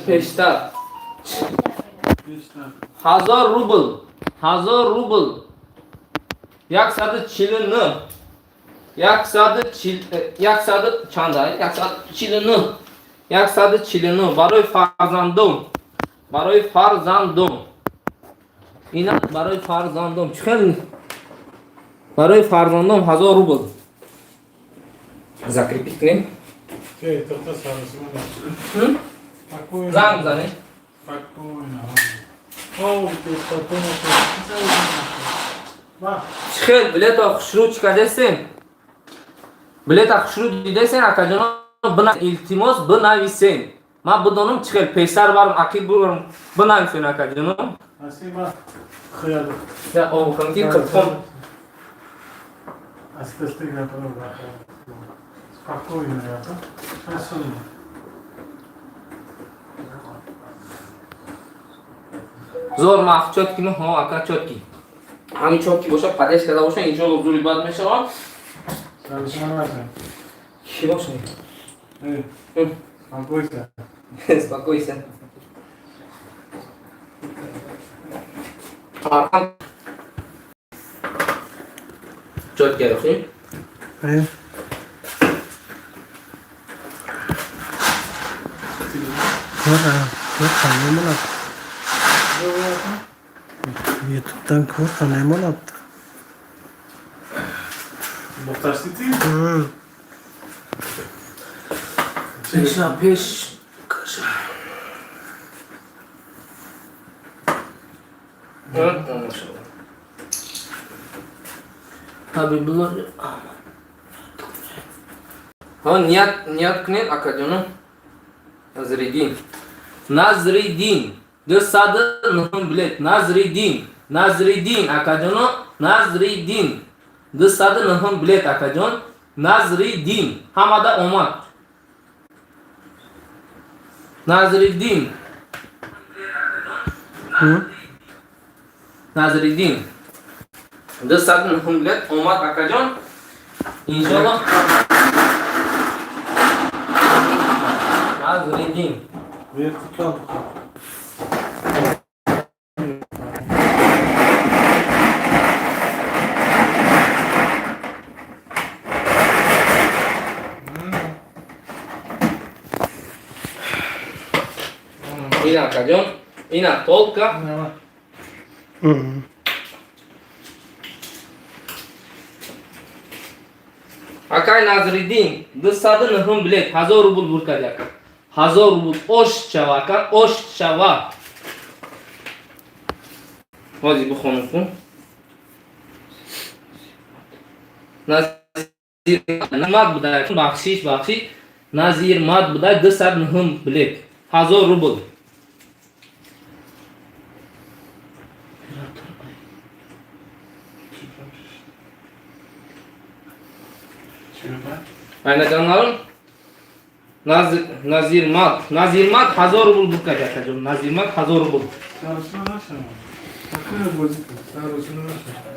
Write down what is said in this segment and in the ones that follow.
Пештар 1000 рубл, 1000 рубл, 149, 140, 100 чанда, 149, 149 барои фарзандом, барои фарзандом, ина барои фарзандом. Чӣ хел барои фарзандом 1000 рубл закрепить кунем? Занг занем. Чӣ хел билета хушрӯ чӣ кардесем? Билета хушрӯ дидесен, акаҷоно? Илтимос, бинависен, ман бидонам чӣ хел пештар барам, ақиб бурам. Бинависен, акаҷоно. Ки қирқум. Аста-аста gapirib, спокойно gapir. Shoshilma. Зор маф, чёткий ми? Ҳо, ака, чёткий. Ҳамин чёткий боша, падеш карда боша, иншолло, зури бад мешавад. Чӣ боша? Успокойся. Успокойся. Арқан чёткий рухи. Ko'r, ko'r qanday bo'ladi? YouTube'dan ko'r qanday bo'ladi? Boxtar City? Пешна пеш. Машалло. Ҳабибулло. Ҳо, ният, ният кунед, акаҷоно. Назриддин. Назриддин. 209 билет. Назриддин. Назриддин, акаҷоно. Назриддин. 209 билет, акаҷон. Назриддин. Ҳамада омад. Назриддин. Назриддин. 209 билет омад, акаҷон. Иншолло. Назриддин. Vertikal. Ина, акаҷон. Ина толка. Акай Назриддин, 209 билет, 1000 рубл бур карди, ака. 1000 рубл ош шава, ака, ош шава. Ҳозир бихонам кун. Назирмад буда, бахшиш, бахшиш. Назирмад буда, 209 билет. 1000 рубл. Айнаҷонларим, Назирмад, Назирмад 1000 рубл бур карди, акаҷон. Назирмад 1000 рубл.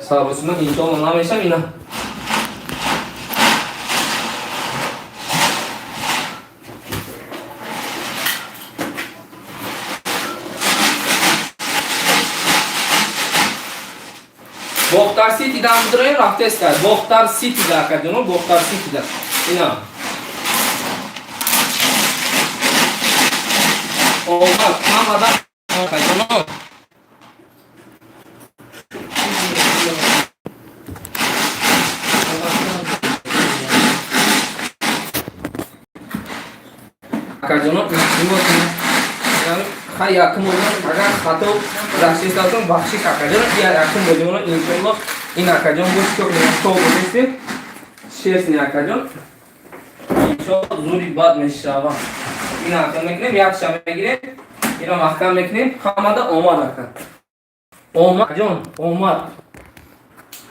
Саросима иншолло намешам ина. Бохтар Ситидан бидроем, рафтеска. Бохтар Ситида, акаҷоно, Бохтар Ситида. Ина. Омад, ҳамада, акаҷоно. Акаҷоно, илтимос, хай, якум бозион, агар хато гузаштистатон, бахшиш, акаҷон. Я якум бозиона, иншолло, ин акаҷон бош то бозистем. Честный, акаҷон. Иншолло, зури бад мешава. Ин ака мекунем, якша мегирем, ино маҳкам мекунем, ҳамада омад, ака. Омад, ҷон, омад.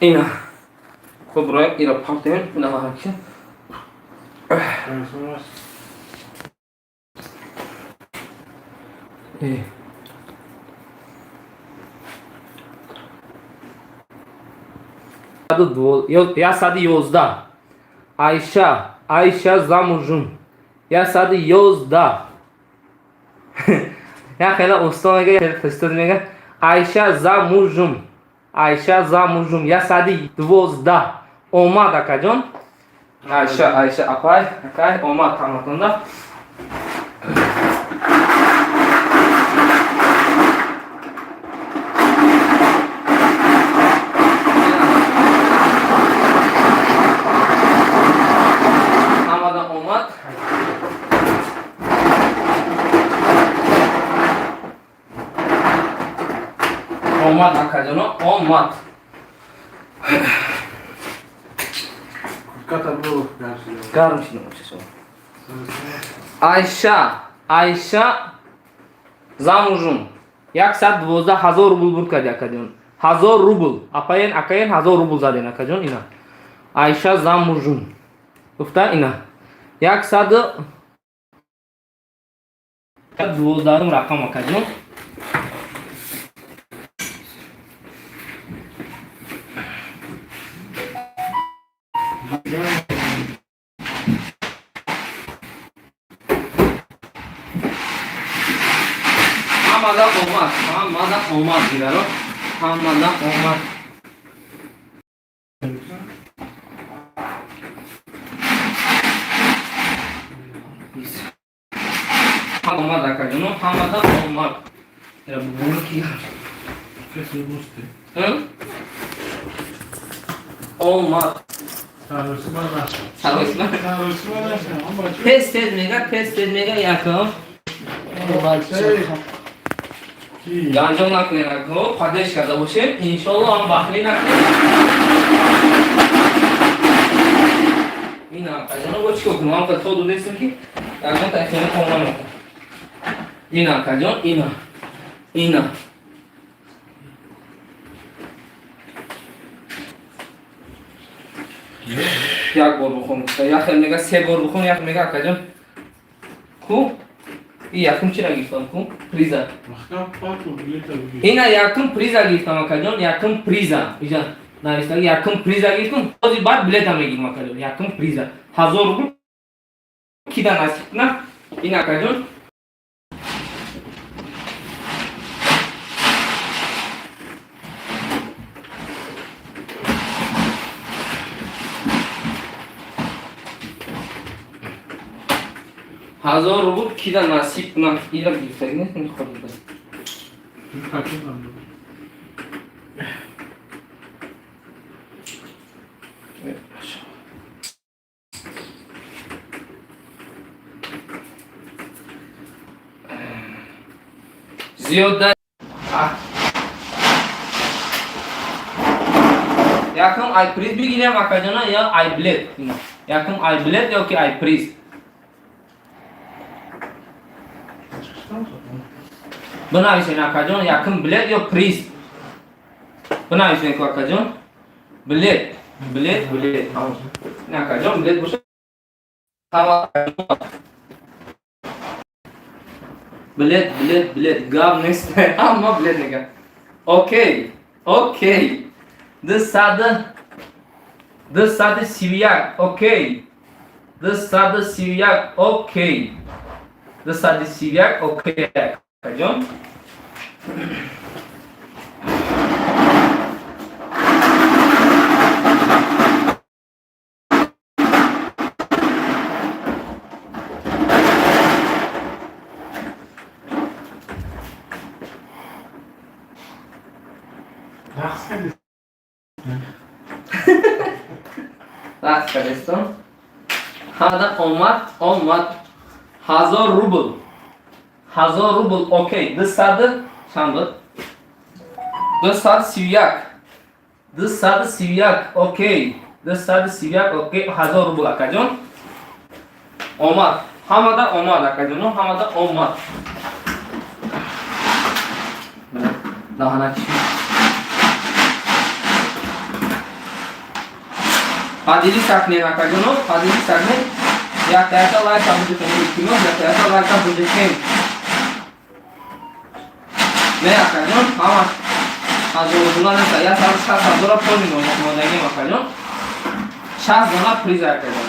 Ина. Хуб, роя ира партем, ина маҳкам. Э. 111. Айша, Айша замужем. 111. Як хела усто мега, як христос мега. Айша замужем. Айша замужем. 112. Омад, акаҷон. Айша, Айша, апай, акай, омад ҳаматонда. Ҳамада омад. Омад, акаҷоно, омад. Куртката было гарм шуда. Гарм шуда бошад. Айша, Айша замужем. 112 ҳазор рубл бурд карди, акаҷон. 1000 рубл. Апаен, акаен 1000 рубл заден, акаҷон, ина. Айша замужем. Гуфта ина. 112 рақам, акаҷон. Ҳамада омад, ҳамада омад, дигаро. Ҳамада омад. Омад, акаҷоно, ҳамада омад. Ира бубуну ки. Касе мусте. Омад. Саросима наша. Саросима. Саросима наша. Он бача. Тез тез мега, тез тез мега, якам. Бача. Ки? Ганҷон накунед, ако, падеш карда бошем, иншолло ҳам бахлӣ накунем. Ина, акаҷоно, бо чӣ кор кунем? Ҳам то додестем ки ягон таъхири кор намекунем. Ина, акаҷон, ина. Ина. Як бор бихон. Як хел мега се бор бихон, як мега, акаҷон. Ку? И якум чира гирифтам, ку? Приза. Маҳкам паку билета бигир. Ина якум приза гирифтам, акаҷон, якум приза. Иҷа навиштаги якум приза гирифтам, ҳозир баъд билета мегирам, акаҷон. Якум приза. 1000 рубл кида насиб кунад. Ин, акаҷон. 1000 рубл кида насиб кунад. Ира гирифтаги нест, мехоҳам. Пакет нам. Зиёда якум ай приз бигирем, акаҷона, ё ай билет? Якум ай билет ё ки ай приз бинависен, акаҷон. Якум билет ё приз бинависен ку, акаҷон. Билет, билет, билет, акаҷон, билет боша. Ҳама билет, билет, билет, гап нест, ҳама билет мегӯяд. Окей, окей, 231, окей, 231, окей, 231, окей, акаҷон. Рақс кардӣ. Рақс кардестон. Ҳамада омад, омад. 1000 рубл, 1000 рубл, окей. Дусаду чанд буд? 231, 231, окей, 231, окей. 1000 рубл, акаҷон, омад. Ҳамада омад, акаҷоно, ҳамада омад. Даҳана чӣ поделиться кунед, акаҷоно, поделиться кунед. Якта якта лайка буҷекем, илтимос, якта якта лайка буҷекем. Не, акаҷон, ҳама 1000 рубла неста, 160 ҳазора поли мондагим, акаҷон. 60 дона приз, акаҷон.